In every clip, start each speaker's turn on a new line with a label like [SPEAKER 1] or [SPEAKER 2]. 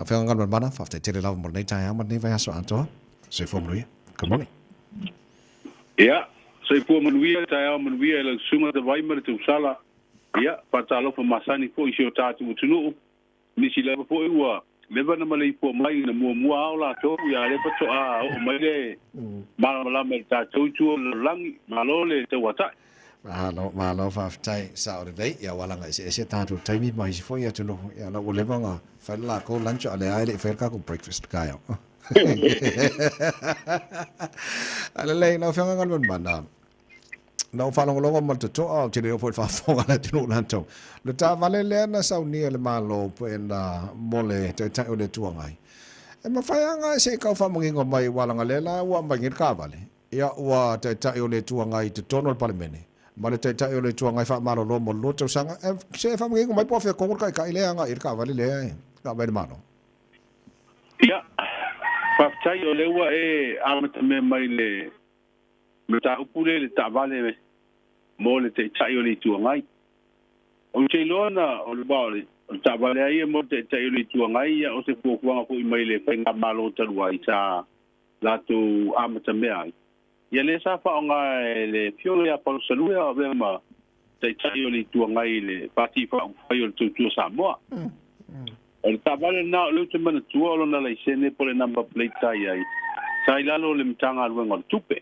[SPEAKER 1] Lau Afioga Galumalemana, faafetai tele lava mo lenei taeao ma lenei vaiaso atoa. Soifua manuia. Good morning.
[SPEAKER 2] Ia, soifua manuia, taeao manuia i lau susuga Tavai ma le tausala. Ia, faatalofa masani foi i si o tatou atunuu. Nisi lava foi ua leva ona maleifua mai ina muamua ao latou, ia lea faatoa oo mai le malamalama i le tatou itu o le lalolagi. Malo le tauatai.
[SPEAKER 1] Malo, malo faafetai, sao lelei. Ia ua laga eseese tatou taimi ma isi foi atunuu. Ia la ua leva ona fai le latou lunch a o lea lava e le i faia le tatou breakfast taeao. Ae lelei, lau Afioga Galumalemana, Na ou faalogologo ma le totoa, ou te le iloa po o le faafofoga a le atunuu latou. Le taavale lea na saunia e le Malo pe na mo le Taitai o le Itu Agai. E mafai lava ona se i tau faamanino mai aua leaga lea la ua aumai nei le taavale, ia ua Taitai o le Itu Agai i totonu o le Palemene ma le Taitai o le Itu Agai faamalolo mo le 2 tausaga. E se i faamanino mai po o fea tonu le Taitai lea e agai i ai le taavale lea e aumai e le Malo.
[SPEAKER 2] Ia, faafetai o lea ua e amatamea mai i le mataupu lea i le taavale mo le Taitai o le Itu Agai. Ou te iloa na o le aua o le taavale lava ia mo le Taitai o le Itu Agai, ia o se fuafuaga foi mai le faigamalo talu ai sa latou amatamea ai. Ia lea sa faaaoga e le Afioga ia Palusalue a o avea ma Taitai o le Itu Agai i le Pati Faaupufai o le Tautua Samoa. O le taavale lena o lea ou te manatua o lona laisene po o le number plate sa i ai, sa i lalo o le Matagaluega o le Tupe.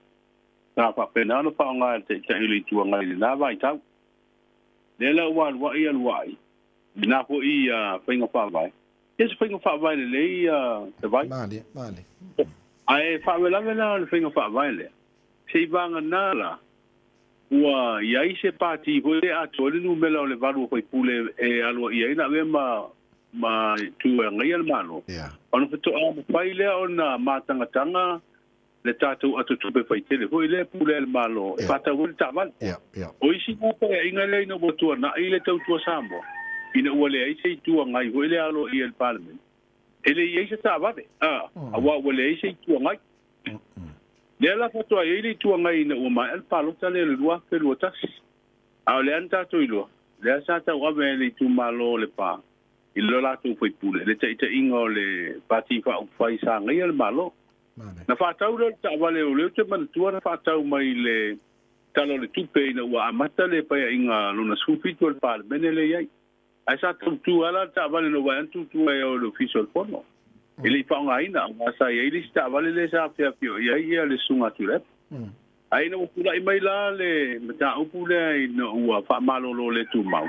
[SPEAKER 2] Sa faapena ona faaaoga e le Taitai o le Itu Agai i lena vaitau. Lea la ua aluai aluai i lena foi faiga faavae. Ia se faiga faavae lelei Tavai.
[SPEAKER 1] Malie, malie.
[SPEAKER 2] Ae faalavelave la o le faiga faavae lea, se i vagana la ua i ai se pati foi lea atoa ai le numera o le 8 o faipule e aloaia ai ona avea ma itu e agaia le Malo, ona faatoa mafai lea ona matagataga le tatou atotupe faitele foi lea e pule ai le Malo e faatau ai le taavale. O isi na paeaiga lea ina ua tuanai le Tautua Samoa, ina ua leai se Itu Agai foi lea aloaia i le Palemene, e le i ai se taavale, aua ua leai se Itu Agai. Lea la faatoa i ai le Itu Agai ina ua maea le palota lea i le 2021. A o lea na tatou iloa, lea sa tauave e le itumalo o Lepa i lo latou faipule le taitaiga o le Pati Faaupufai sa agaia le Malo. Na faatau lea o le taavale o lea ou te manatua na faatau mai le Tala o le Tupe ina ua amata le Paeaiga lona 17 o le Palemene lea i ai. Ae sa tautu lava la le taavale na ua tutu ai o le Ofisa o le Fono. E le i faaaogaina, aua sa i ai le isi taavale lea sa feafioai ai ia le Susuga a Tuilaepa. Ae ina ua tulai mai la le mataupu lea ina ua faamalolo le tumau,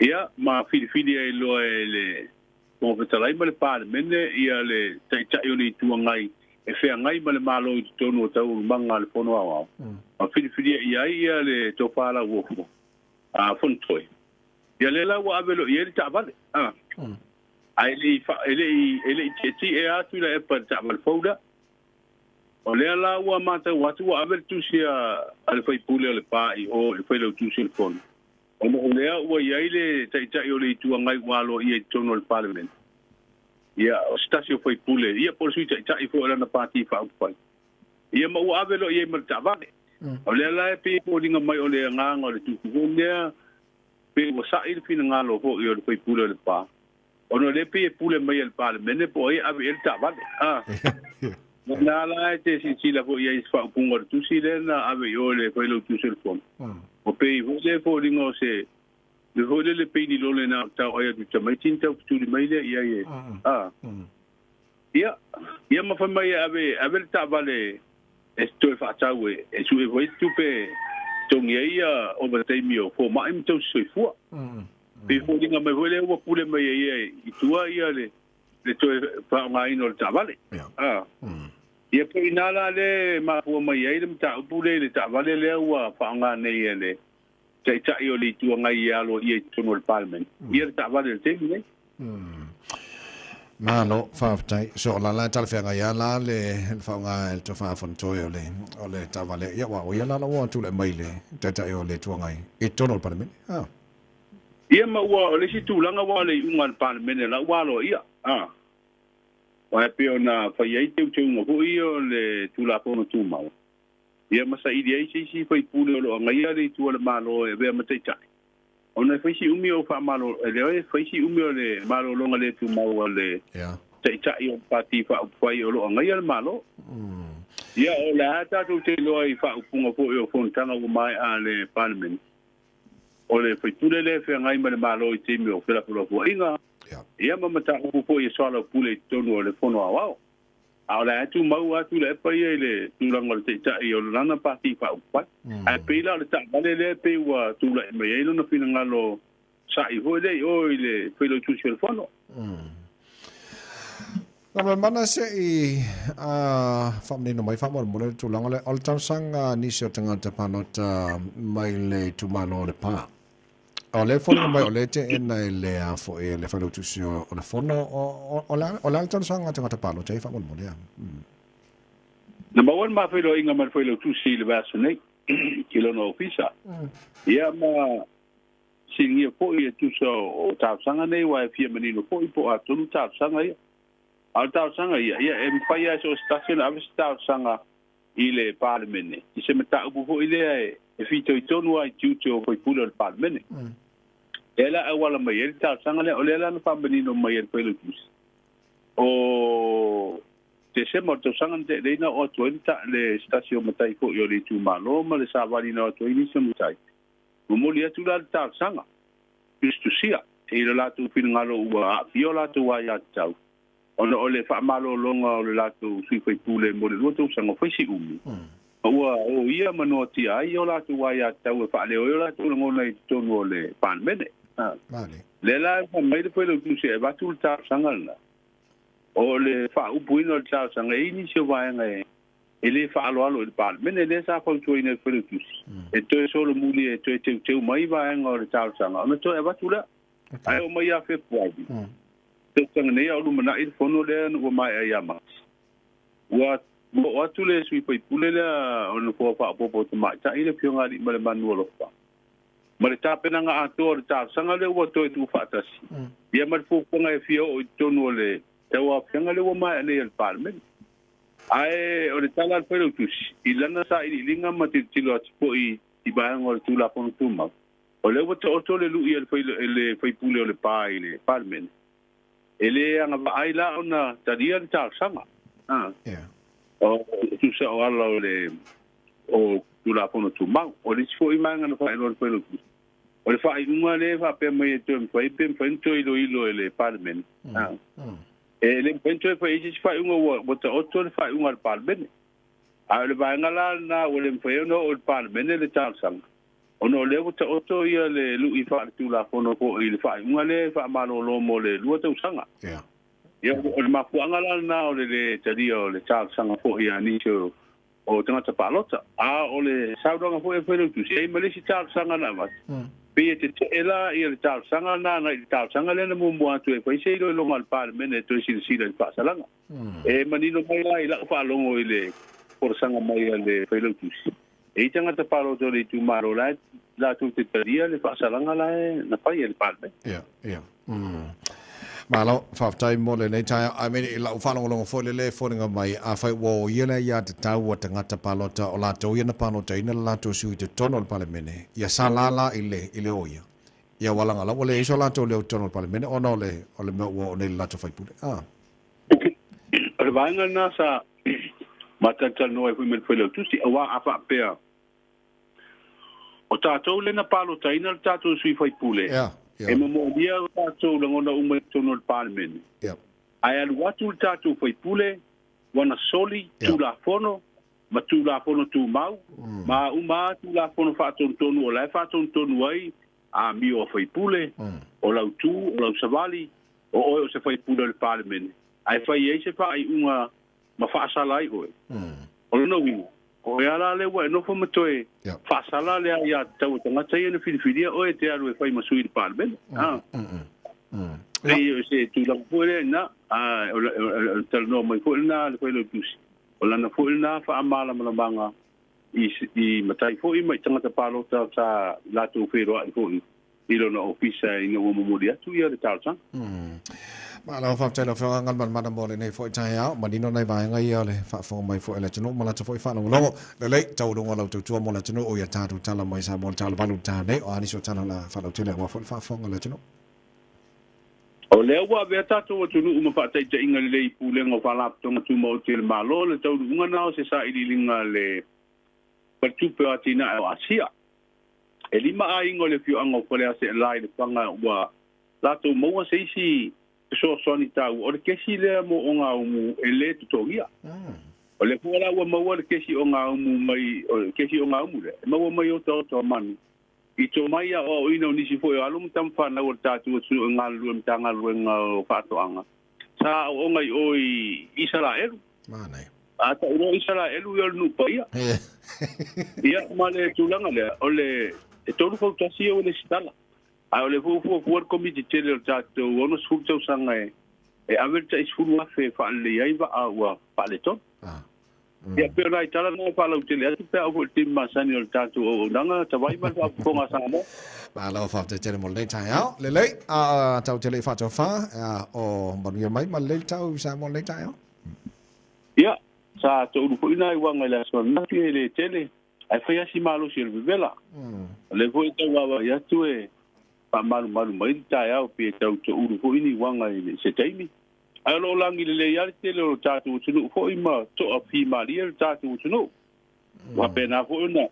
[SPEAKER 2] ia ma filifili ai loa e le Fofoga Fetalai ma le Palemene ia le Taitai o le Itu Agai e feagai ma le Malo i totonu o taualumaga a le Fono Aoao, ma filifilia i ai ia le Tofa Lauofo a Fonotoe. Ia lea la ua ave loa i ai le taavale. A. Ae le i tietie lava Tuilaepa i le taavale fou lea. O lea la ua matau atu ua ave le tusi a le faipule o Lepa i o i le Failautusi o le Fono, ona o lea ua i ai le Taitai o le Itu Agai ua aloaia i totonu o le Palemene. Ia, o se tasi o faipule, ia po o le Sui Taitai foi o lana Pati Faaupufai. Ia ma ua ave loa i ai ma le taavale. O lea la e pei e foliga mai o le agaga o le tusi foi lea, pei ua sa'i le finagalo foi o le faipule o Lepa, ona o lea pei e pule mai e le Palemene po o ai e ave i ai le taavale. A. O lena la e te silasila foi i ai i se faaupuga o le tusi lea na ave i o i le Failautusi o le Fono. Ua pei foi lea e foliga o se mea foi lele pei ni lole na o tau ai atu i tamaiti ni tau fetuli mai lea i ai e. A. Ia, ia ma fai mai e ave, ave le taavale e toe faatau e, e sue foi le tupe e togi ai ia ovataimi o fomai ma tausi soifua. Pei foliga mai foi lea ua pule mai ai ia i tua ia le, le toe faaaogaina o le taavale. A. Ia po i ina la lea e mafua mai ai le mataupu lea i le taavale lea ua faaaoga nei e le Taitai o le Itu Agai e aloaia i totonu o le Palemene, ia le taavale i le taimi nei.
[SPEAKER 1] Malo, faafetai. So o la la e talafeagai lava la le faaaoga e le Tofa Fonotoe o le o le taavale. Ia aua o ia la la ua tulai mai le Taitai o le Itu Agai i totonu o le Palemene. Ah.
[SPEAKER 2] Ia ma ua o le isi tulaga ua o le iuga a le Palemene la ua aloaia. Ah. Aua e pei ona fai ai teuteuga foi ia o le Tulafono Tumau. Ia ma saili ai se isi faipule o lo o agaia le Itu a le Malo e avea ma Taitai. Ona e fai si umi o faamalo e le e fai si umi o le malologa le tumau a le taitai o le Pati Faaupufai o lo o agaia le Malo. Ia, o le a tatou te iloa i faaupuga foi o fonotaga ua maea a le Palemene, o le faipule lea e feagai ma le Malo i taimi o felafolafoaiga, ia ma mataupu foi e soalaupule i totonu o le Fono Aoao. A o le a tumau lava Tuilaepa ia i le tulaga o le taitai o lana Pati Faaupufai. Ae pei la o le taavale lea pei ua tulai mai ai lona finagalo sa'i foi lea i o i le Failautusi o le Fono.
[SPEAKER 1] Galuemana se i faamanino mai faamolemole le tulaga lea o le talosaga a nisi o tagata palota mai le itumalo o Lepa. O lea e foliga mai o lea e teena e le a foi e le Failautusi o le Fono. O le a le talosaga a tagata palota ia faamolemole?
[SPEAKER 2] Na maua le mafeiloaiga ma le Failautusi i le vaiaso nei i lona ofisa. Ia ma fesiligia foi e tusa o talosaga nei, aua e fia manino foi po o a tonu talosaga ia. A o le talosaga ia, ia e mafai lava e so o se tasi ona ave se talosaga i le Palemene i se mataupu foi lea e fitoitonu lava i tiute o faipule o le Palemene. Lea la e auala mai ai le talosaga lea, o lea la na faamanino mai e le Failautusi o Tesema o le tausaga na tea nei na oo atu ai le se tasi o matai foi o le itumalo ma le savali na o atu ai nisi o matai. Momoli atu la le talosaga tusitusia i lo latou finagalo ua aafia o latou aiatatau ona o le faamalologa o le latou sui faipule mo le 2 tausaga o fai si umi, ma ua oia ma noatia ai o latou aiatatau e faaleo ai o latou lagona i totonu o le Palemene. Lea la e fai mai le Failautusi e avatu le talosaga lena, o le faaupuina o le talosaga e i ai nisi o vaega e le faaaloalo i le Palemene, lea sa fautuaina e le Failautusi e toe solomuli e toe teuteu mai vaega o le talosaga ona toe avatu lea. Ae oo mai ia Fepuari, tausaga nei a o lumanai le fono lea ua maea ia Mati, ua oo atu le sui faipule lea o le Nofoa Faaopoopo o Tamaitai, le Afioga Aliimalemanu Alofa, ma le tapenaga atoa o le talosaga lea ua toe tuufaatasi, ia ma le fuafuaga e fia oo i totonu o le tauaofiaga lea ua maea nei a le Palemene. Ae o le tala a le Failautusi, i lana sailiiliga ma tilotilo atu foi i vaega o le Tulafono Tumau, o lea ua taoto le lui a le faipule o Lepa i le Palemene, e le agavaa ai la ona talia le talosaga. O tusa o ala o le o Tulafono Tumau. O le isi foi vaega na faailoa e le Failautusi, o le faaiuga lea e faapea mai e toe mafai pe mafai ona toe iloilo e le Palemene. E le mafai ona toe fai ai se isi faaiuga ua taoto le faaiuga a le Palemene. A o le vaega la lena ua le mafai ona oo i le Palemene le talosaga, ona o lea ua taoto ia le lui faaletulafono foi i le faaiuga lea e faamalolo mo le 2 tausaga. Ia, o le mafuaaga la lena o le lē talia o le talosaga foi a nisi o tagata palota. A o le saunoaga foi a Failautusi, e i ai ma le isi talosaga na avatu, pei e tetee la ia le talosaga lena agai i le talosaga lea na muamua atu e fai se iloiloga a le Palemene e toe silasila i le faasalaga. E manino mai la i lau faalogo i le folasaga mai a le Failautusi, e i ai tagata palota o le itumalo la e latou te talia le faasalaga la e na fai e le Palemene.
[SPEAKER 1] Ia, ia. Malo, faafetai mo lenei taeao. I mean, i lau faalogologo foi lele e foliga mai, afai ua o ia le aiatatau a tagata palota o latou ia na palotaina le latou sui i totonu o le Palemene, ia sa lala i le, i le o ia. Ia ua laga la ua leai so latou leo i totonu o le Palemene ona o le, o le mea ua oo nei i le latou faipule. Ah.
[SPEAKER 2] O le vaega lena sa matalatalanoa ai foi ma le Failautusi, aua a faapea o tatou lea na palotaina le tatou sui faipule, e momolia o tatou lagona uma i totonu o le Palemene, ae alu atu le tatou faipule ua na soli Tulafono ma Tulafono Tumau ma uma lava Tulafono faatonutonu o la e faatonutonu ai amio a faipule, o lau tu, o lau savali, o oe o se faipule o le Palemene, ae fai ai se faaiuga ma faasala ai oe. O lona uiga, o oe lava la lea ua e nofo ma toe faasala le aiatatau a tagata ia na filifilia oe e te alu e fai ma sui i le Palemene. Pei o se tulaga foi lea i ina, o le talanoa mai foi lena a le Failautusi, o lana foi lena faamalamalamaga i matai foi ma i tagata palota sa latou feiloai foi. i lona ofisa ina ua momoli atu ia le talosaga.
[SPEAKER 1] Malo faafetai lau Afioga Galumalemana mo lenei foi taeao. Manino nai vaega ia o le faafofoga mai foi a le atunuu ma lata foi faalogologo. Lelei, taualuga lau tautua mo le atunuu ia tatou tala mai Samoa le tala valu ta nei. O a nisi o tala o le a faalautele aua foi le faafofoga a le atunuu.
[SPEAKER 2] O lea ua avea tatou atunuu ma faataitaiga lelei i Pulega o Faalapotopotoga Tumaoti a le Malo, le taunuuga na o se sailiiliga a le Faletupe o Atinae o Asia. E lima aiga o le afioaga o Faleaseela i Lefaga ua latou maua se isi fesoasoani taua, o le kesi lea mo ogaumu e le totogia. O lea foi la ua maua le kesi ogaumu mai, o le kesi ogaumu lea, e maua mai otaota o manu, i to mai aoaoina o nisi foi o alo ma tama fanau o le tatou atunuu e galulue i Matagaluega o Faatoaga, sa aooga i o i Isaraelu.
[SPEAKER 1] Manaia.
[SPEAKER 2] A tau loa Isaraelu ia o le nuu paia. Ia, ma le tulaga lea, o le e 3.1 ia ua lesitala. Ae o lea foi ua fuafua le Komiti tele o le tatou 60 tausaga e ave le tai 10,000 e faalelei ai vaa ua faaletonu. Ia, pei o nai tala na e faalautele atu pe a oo foi i le taimi masani o le tatou auaunaga tavai ma le faafofoga a Samoa.
[SPEAKER 1] Malo faafetai tele mo lenei taeao. Lelei, a tau tele i faatofa, o manuia mai ma lelei le tau i Samoa lenei taeao.
[SPEAKER 2] Ia, sa toulu foi nai uaga i le aso ananafi e le tele, ae fai lava si malosi o le vevela. O lea foi e tau vaavaai atu e faamalumalu mai le taeao pe tau toulu foi ni uaga i se taimi. Ae o lo o lagi lelei lava le tele o le tatou atunuu foi ma toafimalie le tatou atunuu. Ua faapena foi ona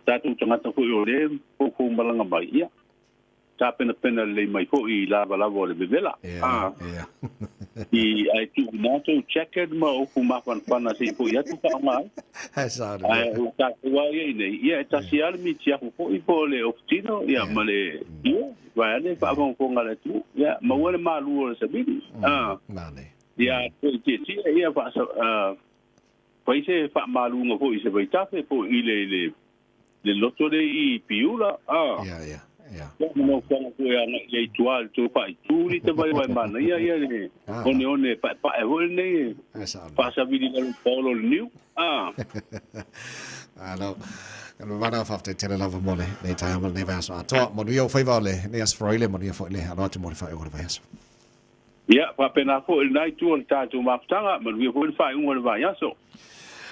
[SPEAKER 2] tatou tagata foi o lea e foufou malaga mai, ia, tapenapena lelei mai foi i lavalava o le vevela. I ae tuuina atu jacket ma upu mafanafana se i foi atu faaaoga ai. Ae o tatou lava ia i nei, ia e tasi lava le mitiafu foi po o le ofutino ia ma le ia, vaeane faafogafoga a le atunuu, ia maua le malu o le savili. Ia toe tietie ia fai se faamaluga foi i se vaitafe po i le le loto le i Piula, a.
[SPEAKER 1] Ia, ia, ia.
[SPEAKER 2] Ia, ma nofoaga foi agai i le tua le tou faaitu li te vaivai manaia ia le oneone paepae foi lenei e faasavili lalo i paolo o le niu, a.
[SPEAKER 1] Malo. Mana faafetai tele lava mo lenei taeao ma lenei vaiaso atoa. Manuia ou faiva o lenei Aso Faraile, manuia foi le alo atu mo le faaiuga o le vaiaso.
[SPEAKER 2] Ia, faapena foi i lena itu o le tatou mafutaga, manuia foi le faaiuga o le vaiaso.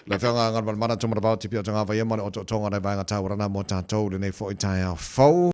[SPEAKER 1] Lau Afioga Galumalemana Tumanavao Tipi o Tagavaia ma le otootoga o nai vaega taua lana mo tatou i lenei foi taeao fou.